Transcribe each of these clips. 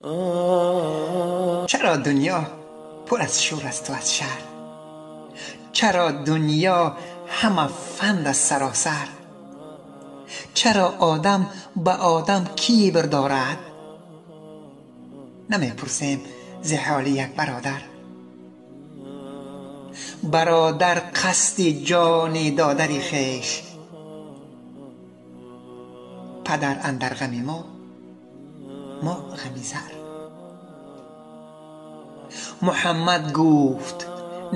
Чаро дунё пур аз шӯр аст ва аз шар? Чаро дунё ҳама фанд аст саросар? Чаро одам ба одам кибр дорад? Намепурсем зи ҳоли як бародар. Бародар қасди ҷони додари хеш, падар андар ғами мо, мо ғами зар. Муҳаммад гуфт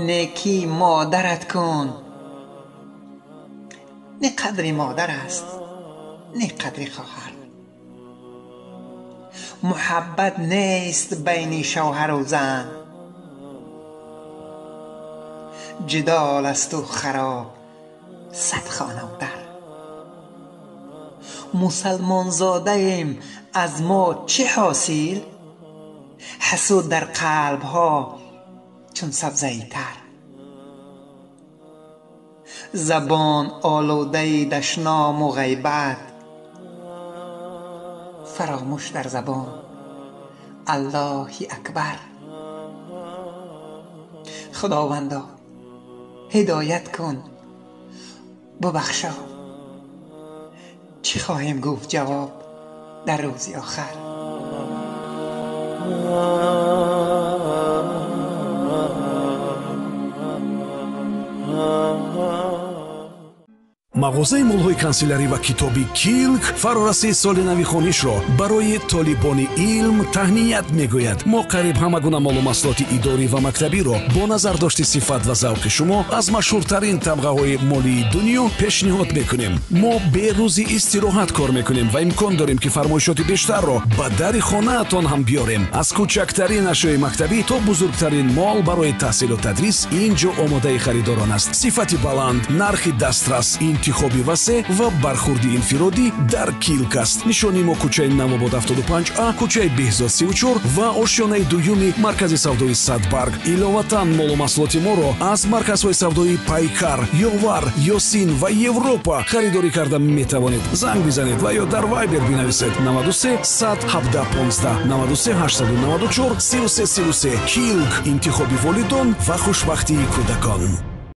некӣ модарат кун, не қадри модар аст, не қадри хоҳар. Муҳаббат нест байни шавҳару зан, ҷидол асту хароб сад хонаву дар. Мусалмонзодаем аз мо чӣ ҳосил? Ҳасуд дар қалбҳо чун сабзаи тар. Забон олудаи дашному ғайбат, фаромӯш дар забон Аллоҳи акбар. Худовандо ҳидоят кун, бубахшо. Чӣ хоҳем гуфт ҷавоб дар рӯзи охар? Мағозаи молҳои канселярӣ ва китоби Килк фарорасии соли нави хонишро барои толибони илм таҳният мегӯяд. Мо қариб ҳама гуна молу маҳсулоти идорӣ ва мактабиро бо назардошти сифат ва завқи шумо аз машҳуртарин тамғаҳои молии дунё пешниҳод мекунем. Мо бе рӯзи истироҳат кор мекунем ва имкон дорем, ки фармоишоти бештарро ба дари хонаатон ҳам биёрем. Аз кӯчактарин ашёи мактабӣ то бузургтарин мол барои таҳсилу тадрис ин ҷо омодаи харидорон аст. Сифати баланд, нархи дастрас, интихоби васеъ ва бархурди инфиродӣ дар Килк аст. Нишони мо кӯчаи Навобод 75А, кӯчаи Беҳзод 34 ва ошёнаи дуюми маркази савдои Садбарг. Иловатан молу маҳсулоти моро аз марказҳои савдои Пайкар, Ёвар, Ёсин ва Европа харидорӣ карда метавонед. Занг бизанед ва ё дар Вайбер бинависед 93 117 15 93 894 33 33. Килк, интихоби волидон ва хушбахтии кӯдакон.